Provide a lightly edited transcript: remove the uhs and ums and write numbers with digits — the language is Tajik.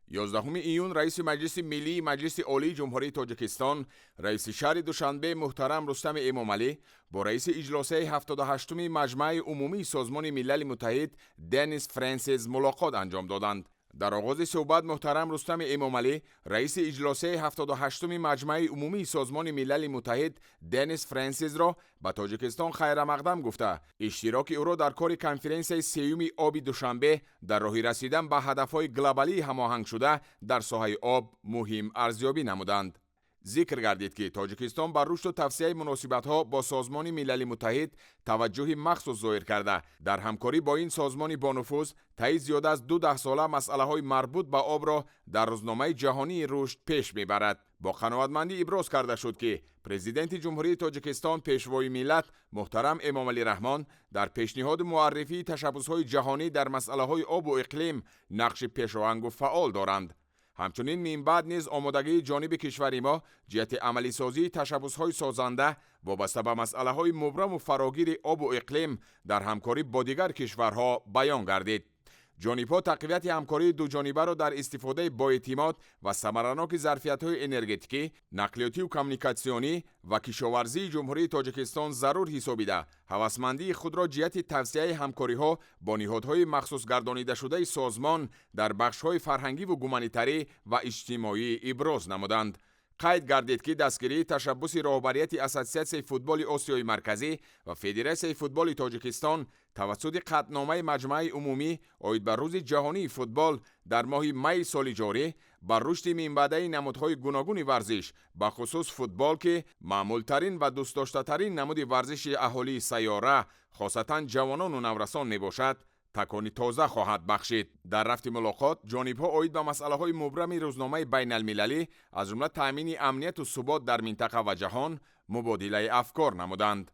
11 июн раиси Маҷлиси Миллии Маҷлиси Олии Ҷумҳурии Тоҷикистон, раиси шаҳри Душанбе муҳтарам Рустами Эмомалӣ бо раиси иҷлосияи 78-уми Маҷмааи Умумии Созмони Милали Муттаҳид Денис Фрэнсис мулоқот анҷом доданд. Дар оғози суҳбат муҳтарам Рустами Эмомалӣ раиси иҷлосияи 78-уми Маҷмааи Умумии Созмони Милали Муттаҳид Денис Фрэнсисро ба Тоҷикистон хайрамақдам гуфта, иштироки ӯро дар кори конференсияи сеюми оби Душанбе дар роҳи расидан ба ҳадафҳои глобалии ҳамоҳангшуда дар соҳаи об муҳим арзёбӣ намуданд. Зикр гардид, ки Тоҷикистон ба рушду тавсеаи муносибатҳо бо Созмони Милали Муттаҳид таваҷҷӯҳи махсус зоҳир карда, дар ҳамкорӣ бо ин созмони бонуфуз таи зиёда аз ду даҳсола масъалаҳои марбут ба обро дар рӯзномаи ҷаҳонии рушд пеш мебарад. Бо қаноатмандӣ иброз карда шуд, ки Президенти Ҷумҳурии Тоҷикистон, Пешвои миллат муҳтарам Эмомалӣ Раҳмон дар пешниҳоду муаррифии ташаббусҳои ҷаҳонӣ дар масъалаҳои обу иқлим нақши пешоҳангу фаъол доранд. Ҳамчунин минбаъд низ омодагии ҷониби кишвари мо ҷиҳати амалисозии ташаббусҳои созанда вобаста ба масъалаҳои мубраму фарогири обу иқлим дар ҳамкорӣ бо дигар кишварҳо баён гардид. Ҷонибҳо тақвияти ҳамкории дуҷонибаро дар истифодаи боэътимод ва самараноки зарфиятҳои энергетикӣ, нақлиётиву коммуникатсионӣ ва кишоварзии Ҷумҳурии Тоҷикистон зарур ҳисобида, ҳавасмандии худро ҷиҳати тавсеаи ҳамкориҳо бо ниҳодҳои махсусгардонидашудаи созмон дар бахшҳои фарҳангиву гуманитарӣ ва иҷтимоӣ иброз намуданд. Қайд гардид, ки дастгирии ташаббуси роҳбарияти Ассотсиатсияи футболи Осиёи Марказӣ ва Федератсияи футболи Тоҷикистон тавассути қатъномаи Маҷмааи Умумӣ оид ба Рӯзи ҷаҳонии футбол дар моҳи майи соли ҷорӣ ба рушди минбаъдаи намудҳои гуногуни варзиш, бахусус футбол, ки маъмултарин ва дӯстдоштатарин намуди варзиши аҳолии сайёра, хосатан ҷавонону наврасон мебошад, такони тоза хоҳад бахшид. Дар рафти мулоқот ҷонибҳо оид ба масъалаҳои мубрами рӯзномаи байналмилалӣ, аз ҷумла таъмини амнияту субот дар минтақа ва ҷаҳон, мубодилаи афкор намуданд.